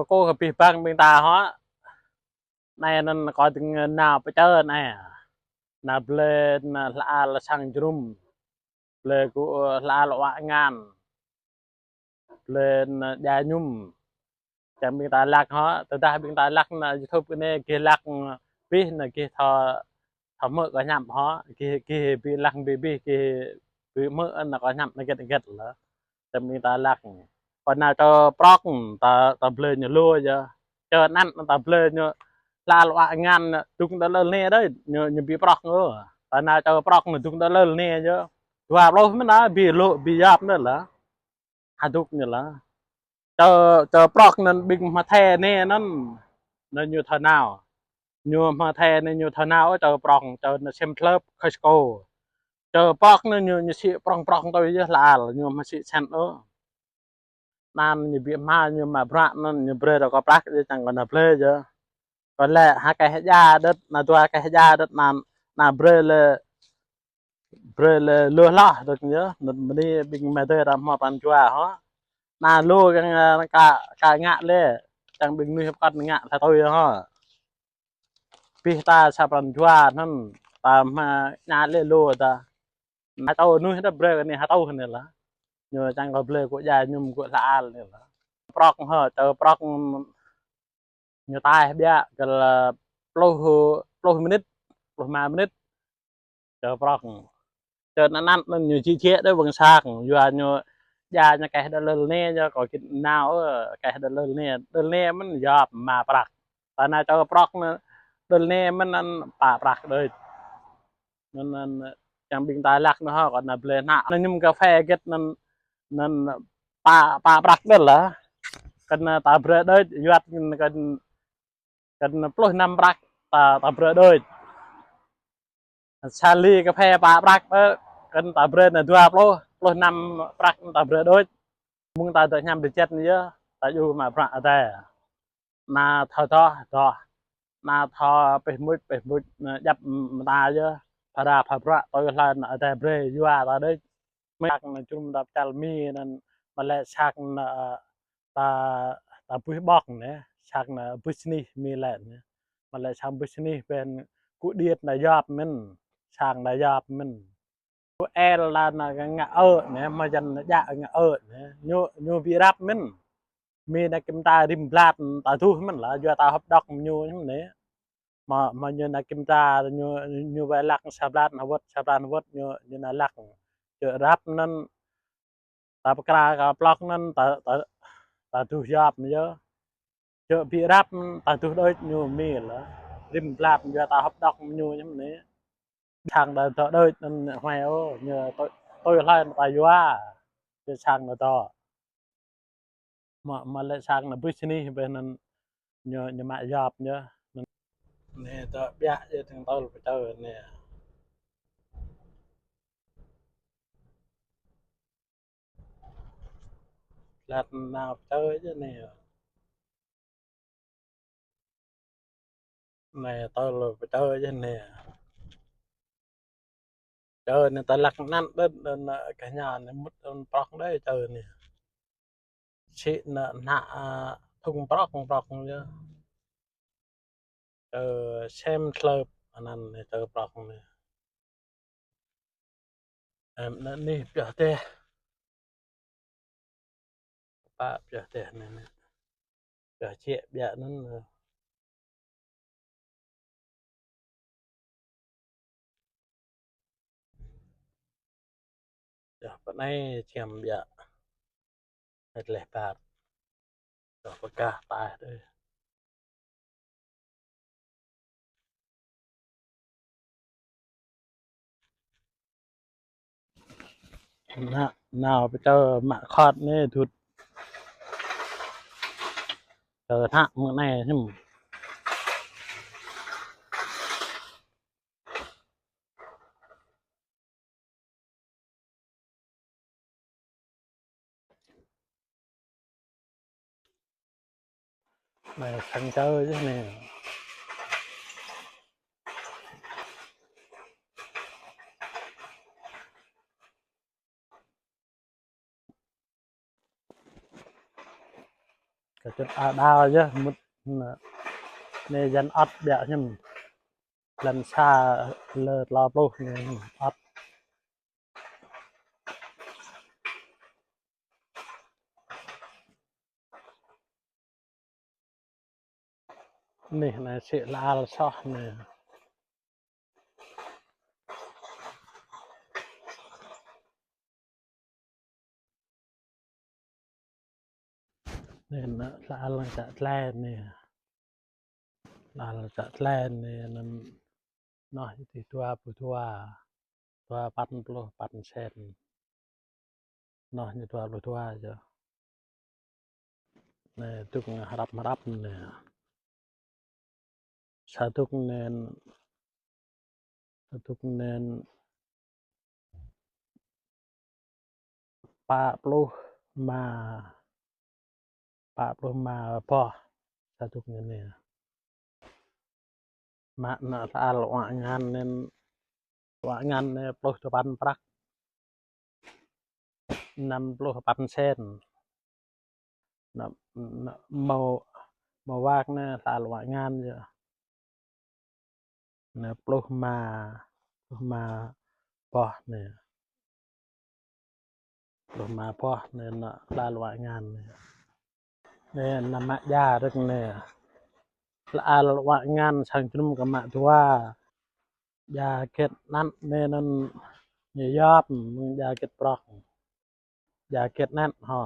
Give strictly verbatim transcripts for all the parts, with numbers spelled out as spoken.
Kâo kơ abih bang ƀing ta hŏ. Anai anŭn kâo dơ̆ng nao pơ čơ anai. Nao blơi anŭn hla al sang jơnum. Blơi gŭ hla al wă ngăn. Blơi anŭn djai mơñum. Čang ƀing ta lăk hŏ, tơdah ƀing ta lăk anŭn YouTube anai gih lăk abih anŭn gih thâo, thâo hmư̆ kơ hiăp hŏ, gih, gih ƀu lăk ƀu abih, gih ƀu hmư̆ anŭn kơ hiăp anŭn hơget hơget lĕ. Čang ƀing ta lăk. Kâo nao čơ prŏk, ta, ta blơi ñu lu yơh. Čơ anŭn ta blơi ñu hla al wă ngăn, dŭng đơ lơ anai đôč, ñu, ñu ƀu prŏk ôh. Ta nao čơ prŏk anŭn dŭng đơ lơ anai yơh. Dua pluh mơ̆n anŭn ƀu lu, ƀu yap anŭn lĕ. Hơduk ñu lĕ. Čơ, čơ prŏk anŭn ƀing mơthê anai anŭn, anŭn ñu thâo nao. Ñu mơthê anŭn ñu thâo nao, čơ prŏk, čơ anŭn sem tlơp, Costco. Čơ prŏk anŭn ñu, ñu sĭ prŏng prŏng tui yơh hla al, ñu mơ̆ sĭ sen ôh. Anŭn ñu ƀu hmâo ñu mă bruă anŭn ñu brơi dŏ kơ prăk yơh čang kơ anŭn blơi yơh. Kơ lĕ ha keh ja đĕt, anŭn dua keh ja đĕt anŭn, anŭn brơi lĕ, brơi lĕ lu hloh đôč yơh. Anŭn mơ̆ anai ƀing mơdơi ta hmâo pran jua hŏ. Anŭn lu kơ, kơ, kơ ngă lĕ, čang ƀing mơnuih pơkŏn ngă sa tui hŏ. Abih ta sa pran jua anŭn, ta hmâo ngă lĕ lu ta. Hơtô mơnuih ta brơi kơ anai hơtô anai lĕ. Ñu čang kơ blơi gŭ djai mơñum gŭ hla al anai lĕ. Prŏk hŏ, čơ prŏk ñu taih biă kơ lĕ pluh, pluh mơnit, pluh rơma mơnit. Čơ prŏk. Čơ anŭn anŭn ñu či či đôč ƀơ̆ng sang, yua ñu djai ñu keh đơ lơ anai, yua kơ git nao, ơ, keh đơ lơ anai, đơ anai mơ̆n yap mă prăk. Ta nao čơ prŏk anŭn, đơ anai mơ̆n anŭn pă prăk đôč. Anŭn, anŭn, čang ƀing ta lăk anŭn hŏ, kơ anŭn blơi hơnăl. Anŭn mơñum kơphê hơget anŭn, anŭn pă, pă prăk đôč lĕ. Kơ anŭn ta brơi đôč, yua kơ anŭn, kơ anŭn pluh năm prăk ta, ta brơi đôč. Sa ly kơphê pă prăk đôč, kơ anŭn ta brơi anŭn dua pluh, pluh năm prăk anŭn ta brơi đôč. Mơ̆ng ta dŏ hiam dơjĕt anŭn yơh, ta djru mă bruă adai. Anŭn thâo dŏ, dŏ. Anŭn thâo pĕ muč, pĕ muč, anŭn djăp mơta yơh. Phara pha bruă, tui hlơi anŭn adai brơi, yua ta đôč. Mơ̆ng anŭn jơnum ta pơčal mĭn anŭn, mă lĕ sang anŭn, ơ, ta, ta buih ƀŏk anai, sang anŭn buih sơnih mĭn lĕ anai. Mă lĕ sang buih sơnih ƀing gŭ điêt anŭn yap mĭn, sang anŭn yap mĭn. Gŭ el la anŭn kơ ngă ơ̆ anai, mơ̆ jăn anŭn djă ngă ơ̆ anai. Ñu, ñu ƀu răp mĭn. Mĭn anŭn kim ta rĭm blat ta duh mĭn lĕ, yua ta hơ̆p đŏk ñu mơ̆n anai. Mơ̆, mơ̆ ñu anŭn kim ta, ñu, ñu wai lăk sa blat anŭn wơ̆t, sa blat anŭn wơ̆t, ñu, ñu anŭn lăk. Čơ răp anŭn, ta pơkra kơ prŏk anŭn, ta, ta, ta duh yap mơ̆n yơh. Čơ ƀu răp, ta duh đôč ñu mĭn lĕ. Rĭm blat yua ta hơ̆p đŏk ñu mơ̆n anai. Sang ta dŏ đôč anŭn huai ôh, ñu tui, tui hlơi anŭn ta yua. Čơ sang ta dŏ. Mă, mă lĕ sang anŭn buih sơnih ƀing anŭn ñu, ñu mă yap ñu. Anai dŏ biă yơh tơ̆ng tơl pơčơ anai. Lăt nao pơčơ yơh anai. Anai tơl pơčơ yơh anai. Čơ anai ta lăk anăn đơ̆n, đơ̆n, ơ, kơ ñu anai mŭt đơ̆n prŏk đơi čơ anai. Sĭ anŭn hơnăl, ơ, thŭng prŏk, prŏk yơh. Čơ sem tlơp anăn anai čơ prŏk anai. Em, anŭn anih pioh deh. Pă pioh deh anai, anai. Pioh jĕ biă anŭn. Pioh pơ anai čem biă. Hơget lĕ pă. Pioh pơkah taih dơi. Anŭn, nao pơčơ mă khŏt anai dŭt. Čơ hơnăl mơ̆ng anai hiư̆m. Anai sang čơ yơh anai. Čŭt a đao yơh mŭt. Anai, anai jăn ăt biă hiư̆m. Lăn sa lơ tlâo pluh anai ăt. Anai, anai sĭ lăl soh anai. Anai, anai lăl čă tlai anai. Lăl čă tlai anai, anŭn noh yơh dua pluh dua, dua păn pluh păn sen. Noh ñu dua pluh dua yơh. Anai dŭk hrăp hrăp anai. Sa dŭk anai, sa dŭk anai pă pluh rơma, pă pluh rơma boh sa dŭk anai. Mă anŭn lăl wă ngăn anŭn, wă ngăn anŭn pluh dua păn prăk. Năm pluh păn sen. Anŭn, anŭn mâo, mâo wă anŭn lăl wă ngăn yơh. Anŭn pluh rơma, pluh rơma boh anai. Pluh rơma boh anai, anŭn lăl wă ngăn anai. Anai, anŭn mă ja rơ̆k anai. Lăl wă ngăn sang jơnum kơ mă dua. Ja hơget anăn anai, anŭn ñu yap mơ̆ng ja hơget prŏk. Ja hơget anăn hŏ.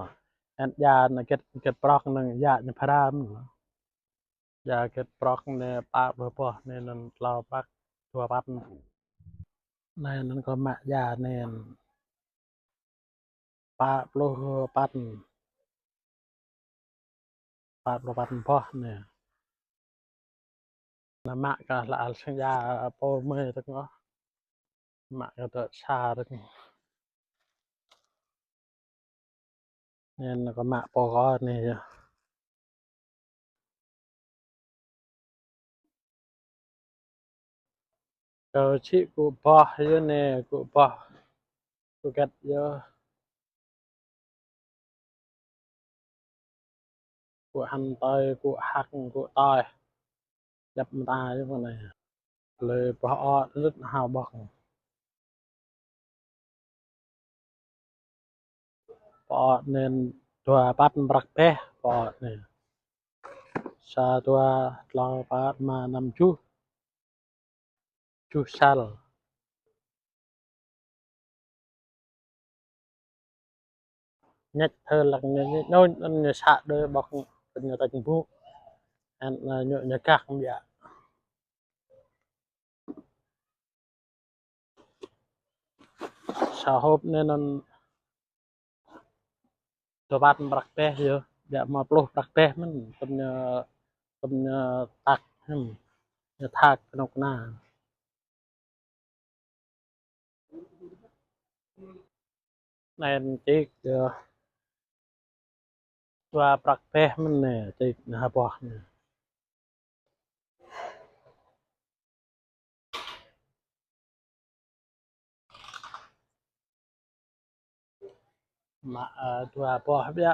Anŭn ja anŭn hơget, hơget prŏk anŭn ja ñu phara mơ̆n. Ja hơget prŏk anai pă pluh boh anai, anŭn tlâo prăk dua păn. Anai, anŭn kơ mă ja anai pă pluh păn. Pă pluh păn boh anai. Anŭn mă kơ lăl sang ja pô mơi tơ̆k ngŏ. Mă kơ tơ̆ sa tơ̆k ngŏ. Anŭn kơ mă pô kơ anai yơh. Kơ čih kơ boh yơh anai, kơ boh. Kơ hơget yơh. Kơ hăn tơi, kơ hăk, kơ tơi. Djăp mơta yơh pơ anai. Lĕ boh ô̆ lĕ hao boh. Boh ô̆ anŭn dua păn prăk bĕ, boh ô̆ anŭn. Sa, dua, tlâo, pă, rơma, năm, tơjuh. Tơjuh săl. Ñĕč thơ lăng ñu, ñu, ñu, ñu sa đơi boh, ñu tĕnh bŭ. Anŭn, ñu, ñu gah biă. Sa hôp anai anŭn dua păn prăk bĕ yơh, biă mă pluh prăk bĕ mơ̆n, tơm ñu, tơm ñu tăk, hm, ñu thak kơnuk kơna. Anai čih yơh. Dua prăk bĕ mơ̆n anai, čih anai ha boh anai. Mă, ơ, dua boh biă.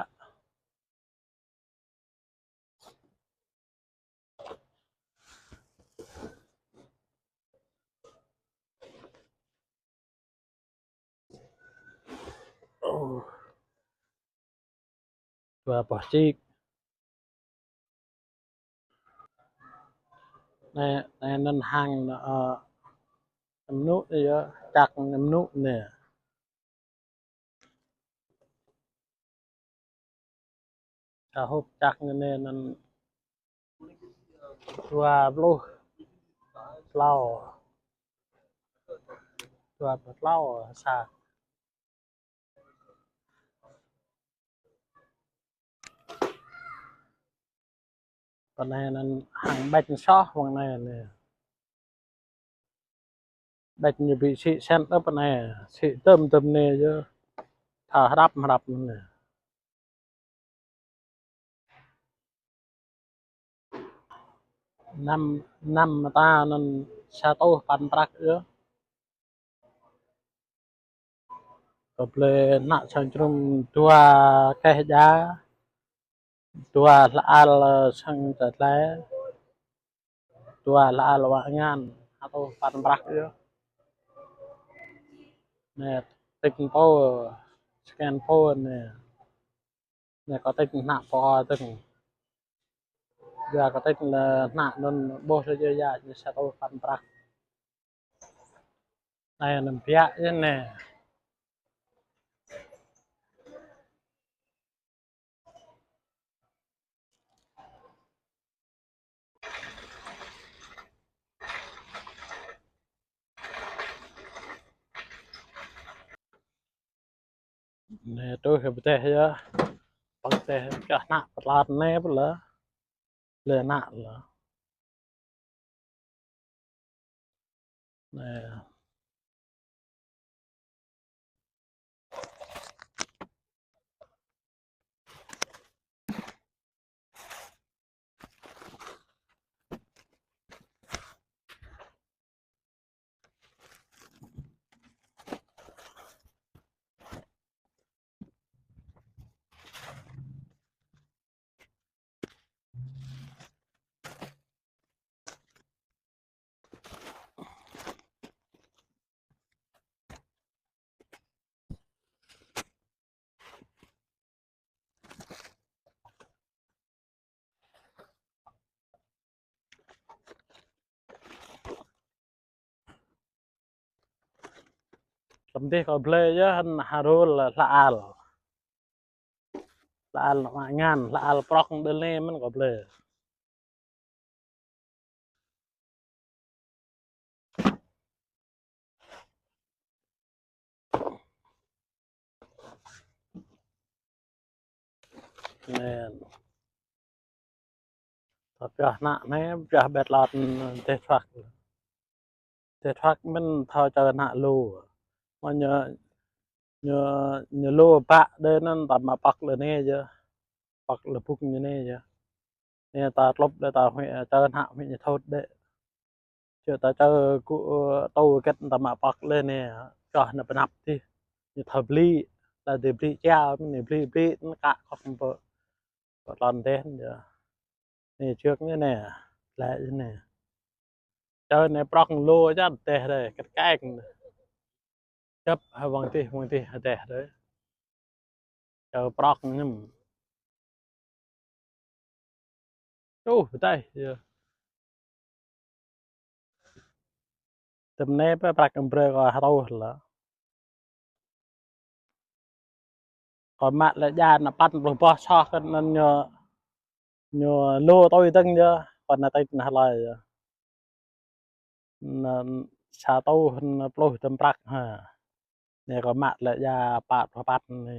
Ơ. Dua boh čih. Anai, anai anŭn hăng, ơ, mơnŭ yơh, čak mơnŭ anai. Sa hôp čak anai anŭn dua pluh tlâo. Dua pluh tlâo sa. Pơ anai anŭn hăng ƀĕč soh wang anai anai. Ƀĕč ñu ƀu sĭ sen ôh pơ anai, sĭ tơm tơm anai yơh. Thâo hrăp hrăp anai. Năm, năm mơta anŭn sa rơtuh păn prăk yơh. Kơ blơi ană sang jơnum dua keh ja. Dua hla al, ơ, sang tơlơi. Dua hla al wă ngăn, hơtŭ păn prăk yơh. Anai, tĭk pô, scan pô anai. Anai kơ tĭk hnă pô tĭk. Dua kơ tĭk lĕ hnă anŭn ƀuh sa jơ ya, ñu sa hơtŭ păn prăk. Anai anăm biă yơh anai. Anai truh kơ pơdeh yơh. Pơdeh čah hnă pơtlat anai pơlă. Lĕ hnă lĕ. Anai. Tơm dih kơ blơi yơh, hơnŭn hơrul hla al. Hla al wă ngăn, hla al prŏk đơ lĕ mơ̆n kơ blơi. Anai. Tơdah pioh hnă anai, pioh ƀĕ lŏn dêh truăk. Dêh truăk mơ̆n thâo čơ hnă lu. Mă ñu, ñu, ñu lu bă đơi anŭn ta mă pŏk lĕ anai yơh. Pŏk lĕ bŭk ñu anai yơh. Anai ta tlŏp đơi ta huĭ, čơ hnă huĭ ñu thut đơi. Čơ ta čơ kơ, ơ, tŭ kĕt ta mă pŏk lĕ anai, čoh anai pơnăp tih. Ñu thâo blĭ, ta dêh blĭ čia, anai blĭ, blĭ, anai kă kŏk pơ, pơ lŏn dêh anai yơh. Anai čưk ñu anai, lĕ ñu anai. Čơ anai prŏk lu čă dêh đơi, kĕt kĕt. Čăp hă wang tih, wang tih hă dêh đơi. Čơ prŏk ñu. Čuh, pơdai, yơh. Tơm anai pơ prăk ambrơi kơ hơtŭ lĕ. Kơ mă lĕ ja ană păn pluh boh soh kơ anŭn ñu, ñu lu tui tơ̆ng yơh, kơ ană tĭk ană hlơi yơh. Anŭn sa hơtŭ anŭn pluh tơm prăk hă. Anai kơ mă lĕ ja pă pluh păn anai.